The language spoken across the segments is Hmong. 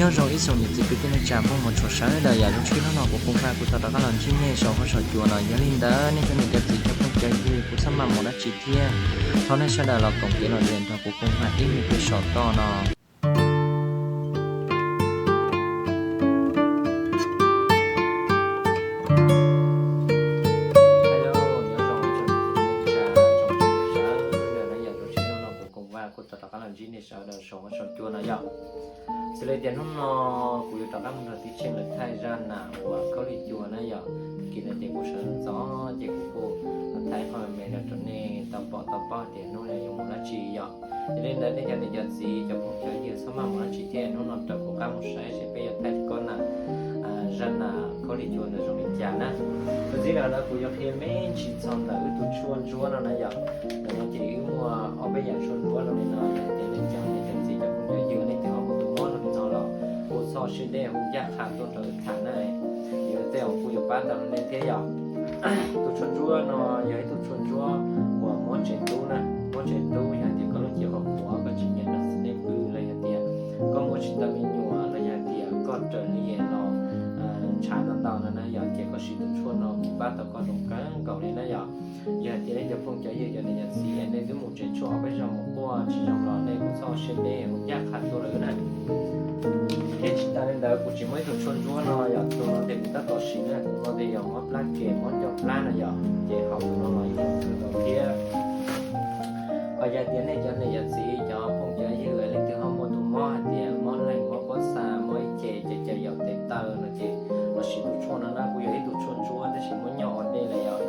Nyob zoo ib tsoom niam txiv kwv tij neej tsa phooj ywg tshua sawv daws, yam zoo siab hnub no kuv Koos Vaj kuj tau rov qab los ntsib nej saum huab saum cua no. Yog li ntawd nej cov niam cov txiv cov phooj cov ywg, kuv txhaj maj mus dab tsi thiab, thov nej sawv daws los koom kev los nrog kuv Koos Vaj ib me pliag saum toj no. Hello, nyob zoo ib tsoom niam txiv kwv tij neej tsa tsoom phooj ywg sawv daws na, yam zoo siab hnub no kuv Koos Vaj kuj tau rov qab los ntsib nej sawv daws saum huab saum cua no yom. Xws li tias hnub no kuv yuav rov qab mus nrog tij Tsheej lawv thaij zaj nam uas khaub lig cua na yom. Tag kis no ces kuv sawv ntxov ces kuv kuj thaij qhov me me no rau nej tau pom tau paub tias hnub no yuav mus dab tsi yom. Yog li ntawd nej cov niam cov txiv cov phooj cov ywg txhob maj mus dab tsi thiab, hnub no rau kuv qab mus saib seb peb yuav thaij koj nam, zaj nam khaub lig cua ntawd zoo li cas na. Txuas ntxiv lawm no kuv yuav qhia me ntsis txog ntawm wb tus tshuaj ntsuab no na yom. Ntawm no ces wb muaj ob peb yam tshuaj ntsuab zoo li no, yog tias nej cov niam cov txiv cov phooj cov ywg leej twg ho muaj tus mob zoo li no los kuj txhob siab deb, hu ncaj qha tuaj nrog wb tham na. Yuav tej zaum kuj yuav pab tau nej thiab yom. Tus tshuaj ntsuab no yog ib tug tshuaj ntsuab uas mob tsev tub na, mob tsev tub yog hais tias koj lub cev qhuav qhuav koj tsis nyiam noj txiv neej pw los yog tias koj muaj tsis tau me nyuam los yog hais tias koj raws li los ntshav ntau ntau no na yom, ces koj siv tus tshuaj no kuj pab tau koj zoo kawg nkaus li na yom. Yog hais tias nej cov phooj cov ywg cov niam cov txiv nej twb mus tsev tshuaj ob peb zaug mus quaj tsis zoo los nej kuj txhob siab deb, hu ncaj qha tuaj rau wb na. Thiab tsis tas li ntawd kuv tseem muaj ib tug tshuaj ntsuab no yom, tus no ces kuv tab tom siv na, tus no ces yog mob plab kem mob ncauj plab no yom, ces haus tus no los yeej zoo kawg nkaus thiab. Ho yog tias nej cov niam cov txiv cov phooj cov ywg leej twg ho muaj tus mob hais tias mob leeg mob pob txha mob ib ce ces caws yaum tes taw no ces los siv tus tshuaj no na, kuj yog ib tug tshuaj ntsuab tab sis muab nyob ua dej lawm yom.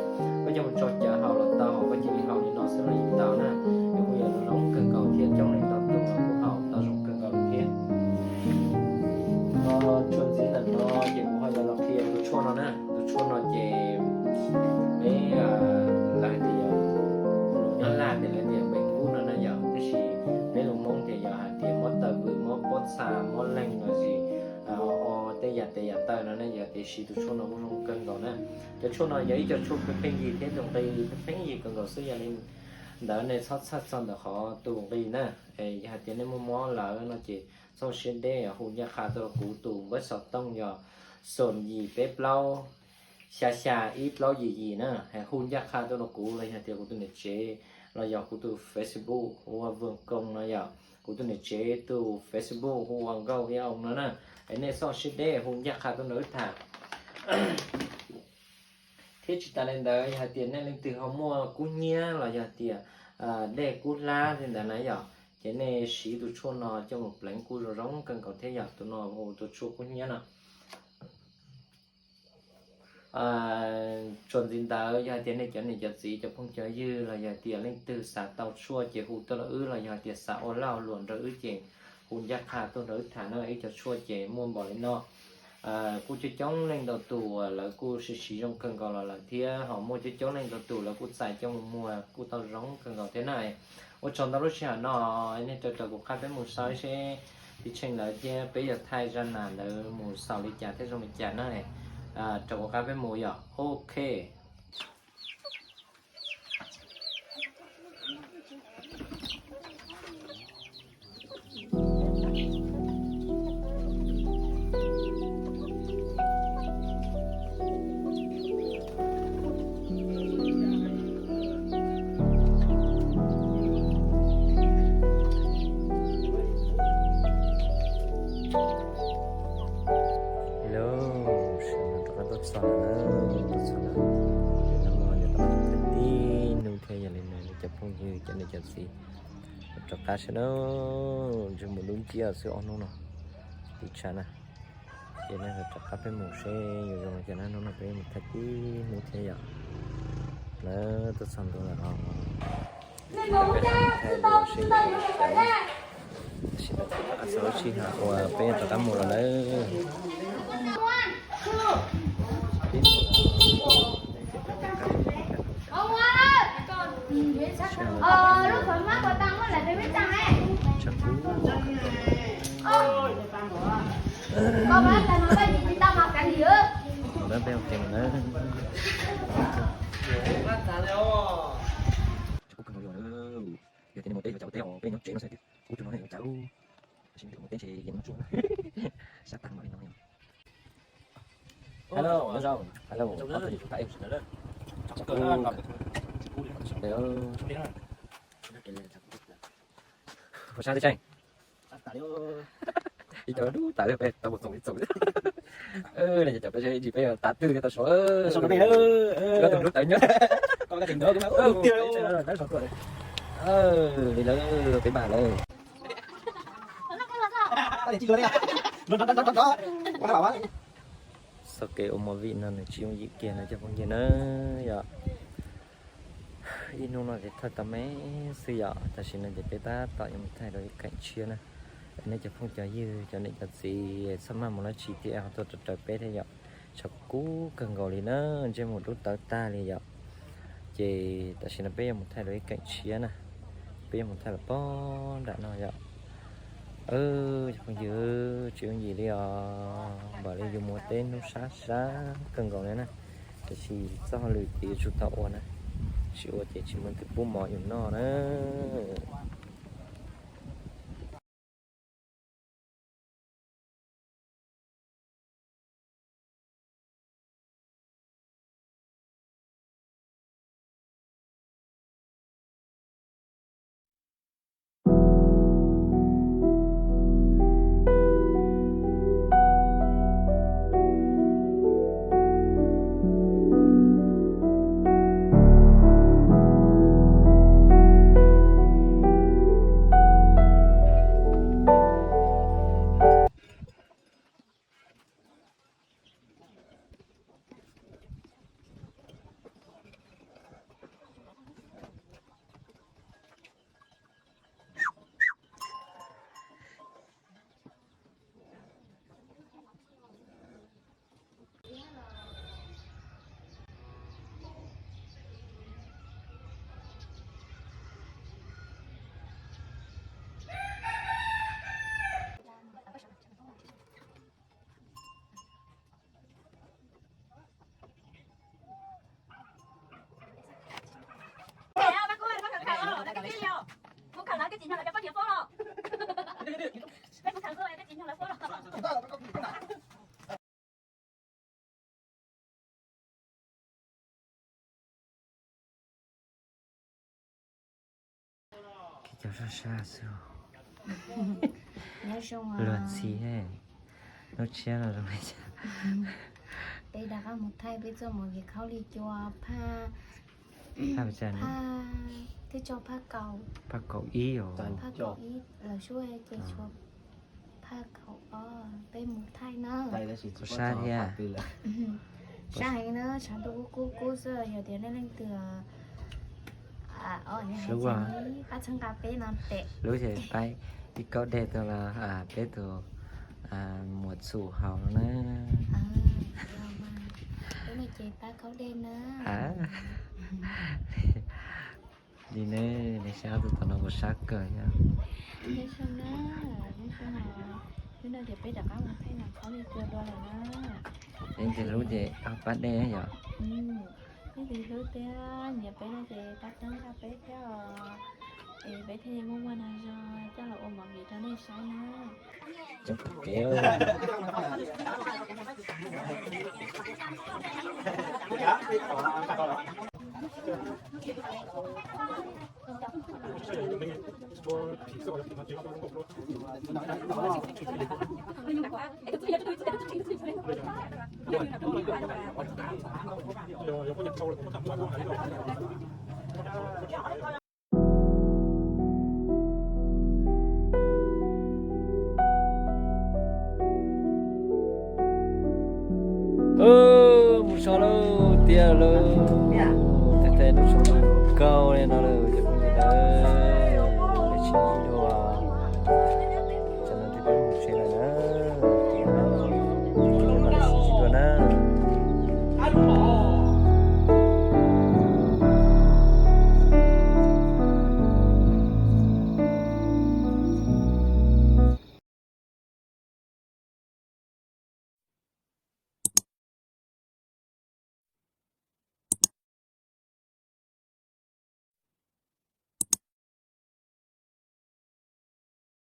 Koj coj mus tso cawv haus los tau, koj cia li haus li no xwb los yeej tau na. Yog kuj yog zoo kawg nkaus thiab coob leej ntau tus los kuj haus tau zoo kawg nkaus thiab. Ho txuas ntxiv ntawm no ces kuv ho yuav los qhia tus tshuaj no na. Tus tshuaj no ces peb lawv hais tias, nyob Nyab Laj ces lawv tias npeev kub no na yom, tab sis peb lus Hmoob ces yog hais tias mob taw vwm mob pob txha mob leeg los sis o tej yam tes yam taw no na yom, ces siv tus tshuaj no kuj zoo kawg nkaus na. Cov tshuaj no yog ib co tshuaj pheej yig thiab tus nqi pheej yig kawg nkaus xwb, yog li ntawd nej txhob txhawj txog ntawm qhov tus nqi na. Yog hais tias nej muaj mob lawm no ces txhob siab deb, hu ncaj qha tuaj rau kuv tus npawb xov tooj yog xoom yim peb plaub xya xya ib plaub yim yim na, hu ncaj qha tuaj rau kuv los yog tias kuv tus niam tsev los yog kuv tus Facebook hu ua Vwm Koos no yom, kuv tus niam tsev tus Facebook hu ua Nkauj Ib Oos no na. Es nej txhob siab deb hu ncaj qha tuaj nrog wb tham. Thiab tsis tas li ntawd yog hais tias nej leej twg ho muaj kub hnyiab los yog tias dej kub hlab li ntawd na yom, ces nej siv tus tshuaj no coj mus pleev kuj zoo zoo kawg nkaus thiab yom, tus no hu tus tshuaj kub hnyiab no. Txuas ntxiv ntawd yog hais tias nej cov niam cov txiv cov phooj cov ywg los yog tias leej twg xav tau tshuaj ces hu tuaj rau wb, los yog hais tias xav ua lag ua luam nrog wb ces hu ncaj qha tuaj nrog wb tham na. Ib co tshuaj ces muaj npaum li no. Kuj coob coob leej ntau tus uas lawv kuj siv siv zoo kawg nkaus los lawm thiab ho muaj coob coob leej ntau tus lawv kuj txais coj mus muag kuj tau zoo kawg nkaus thiab na. Ua tsaug ntau lub sij hawm no nej rau rau kuv qab peb mus saib seb tij Tsheej lawv thiab peb yuav thaij zaj nam ntawd mus xaus li cas thiab zoo li cas na. Rau kuv qab peb mus yom. Ok. Hello, sawv daws rov qab tuaj txog lawm, tuaj txog lawm. Hnub no yog rov qab thaij tib hnub thiab, yog li ntawd cov phooj ywg cov niam cov txiv, rov qab sawv daws ntsej muag dub nciab xwb ob hnub no, tib tshav na. Ces nej rov qab peb mus seb yuav zoo li cas na, hnub no peb mus thaij tib hnub thiab yom. Lawv tuaj txog ntua lawm os. Peb thaij dua seb yuav zoo li cas. Tam sim no kuv rov qab txog lub sij hawm uas peb rov qab mus lawm lawm. Lawv peb ua ke mus na. Tsis pub kawg nkaus li os. Yog tias nej mus teb yuav tsaus teb os, peb nyob tsev no xwb. Kuv tus no yuav tsaus, tab sis nej mus teb ntshe yeej muaj tshuaj. Sab tag mam li no. Hello, hello, hello. Ua sab teb tseeb. Ib co lub tas li peb tau mus txoom ib txoom. Cov peb ib ntsis peb tav twg thiaj tau sov. Tus hlub tawv nyob. Li lawm peb mam lawm. Txoj kev ua movie no nws tsis yooj yim kiag no cov phooj ywg na yom. Ib hnub no ces thawj tau me xwb yom, tam sim no ces peb tab tom yuav mus thaij rau ib kaim tshiab na. Nej cov phooj cov ywg cov niam cov txiv txhob maj mus dab tsi thiab ho tuaj raws peb thiab yom. Tshav kub kawg nkaus li na, ntsej muag dub tawv tag li yom. Ces tam sim no peb yuav mus thaij rau ib kaim tshiab na, peb yuav mus thaij los pog nram no yom. Cov phooj ywg, tsis yooj yim li os, npaum li yus mus teb hnub sab sab kawg nkaus li na. Tiam sis txoj hauj lwm ces yuav tsum tau ua na, tsis ua ces tsis muaj leej twg pub mov yus noj na. Kev cov sab sab xwb. Luag ntxhi, hnub tshiab no zoo li cas? Peb rov qab mus thaij peb txoj movie khaub lig cua phaj, phaj, twb tso phaj kaum, phaj kaum ib, phaj kaum ib lawm sub ces tshuav phaj kaum ob peb mus thaij na. Sab thiab. Sab heev na, tshav ntuj kub kub kub xwb, yog tias nej leej twg hlub, pab txhawb nqa peb no tes, hlub ces pab ib kaub dej tuaj los peb tus muam Txum haus no na. Peb no ces pab kaub dej na. Li ne, nej saib ob tug tom no puas sab kawg thiab? Nyob zoo na, nyob zoo na. Hnub no ces peb rov qab mus thaij nas khaub lig cua dua lawm na. Leej twg hlub ces pab dej yom. Leej twg hlub thiab nyiam peb no ces pab txhawb nqa peb thiab os. Es peb thiaj li muaj muaj nag zog coj los ua movie rau nej saib na. Mus so lauj, tiag lauj. Tej hnub so no kaub li no lawm cov phooj ywg.